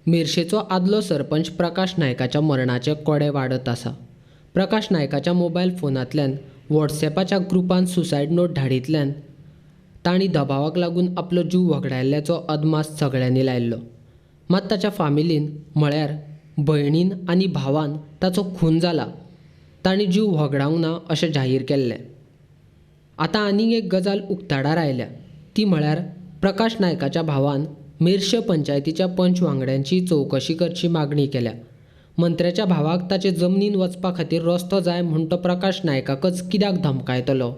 मेरशेचो आदलो सरपंच प्रकाश नायकाच्या मरणाचे कोडे वाडत आसा. प्रकाश नायकाच्या मोबायल फोनांतल्यान वॉट्सॅपाच्या ग्रुपान सुसायड नोट धाडिल्ल्यान तांणी दबावाक लागून आपलो जीव वगडायल्ल्याचो अदमास सगळ्यांनी लायिल्लो. मात ताच्या फामिलीन म्हळ्यार भयणीन आनी भावान ताचो खून जाला, तांणी जीव वगडावंक ना अशें जाहीर केल्लें. आतां आनीक एक गजाल उक्ताडार आयल्या, ती म्हळ्यार प्रकाश नायकाच्या भावान मेरशे पंचायतीच्या पंच वांगड्यांची चवकशी करची मागणी केल्या. मंत्र्याच्या भावाक ताचे जमनीन वचपा खातीर रस्तो जाय म्हूण तो प्रकाश नायकाकच कित्याक धमकायतलो?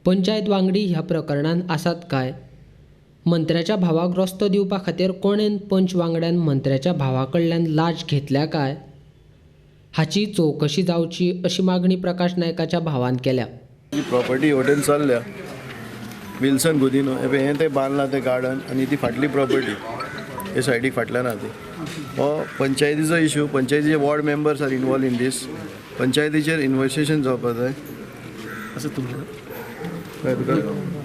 पंचायत वांगडी ह्या प्रकरणांत आसात काय? मंत्र्याच्या भावाक रस्तो दिवपा खातीर कोणेन पंच वांगड्यान मंत्र्याच्या भावा कडल्यान लांच घेतल्या काय? हाची चवकशी जावची अशी मागणी प्रकाश नायकाच्या भावान केल्या. प्रॉपर्टी हॉटेल चल्ल्या विल्सन गुदिनो, हें तें बांदलां तें गार्डन आनी ती फाटली प्रॉपर्टी हे सायडीक फाटल्यान आहा ती. हो पंचायतीचो इशू, पंचायतीचे ward members are involve in this. पंचायतीचेर investigation जावपा जाय. असं तुमचें कळ्ळें तुका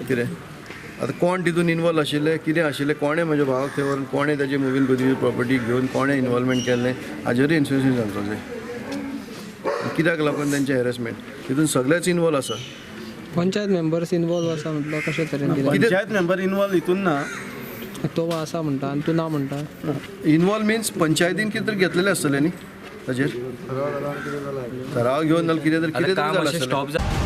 कितें आतां कोण तितून इनवॉल्व आशिल्ले, कितें आशिल्लें, कोणें म्हज्या भावाक थंय व्हरून, कोणें ताची मुवीन गुदिनो प्रॉपर्टी घेवन कोणें इनवॉल्वमेंट केल्लें हाजेरूय इन्वेस्टिगेशन जावपाक जाय. कित्याक लागून तेंचें हॅरेसमेंट तितून सगळेच इनवॉल्व आसा. पंचायत मेंबर्स इनवॉल्व आसा म्हटल्यार कशे तरेन कितें? पंचायत मेंबर इनवॉल्व हितून ना, तो आसा म्हणटा आनी तूं ना म्हणटा. इनवॉल्व मिन्स पंचायतीन कितें तरी घेतलेलें आसतलें न्ही, ताजेर ठराव घेवन नाल्यार कितें तरी कितें तरी जालां आसतलें.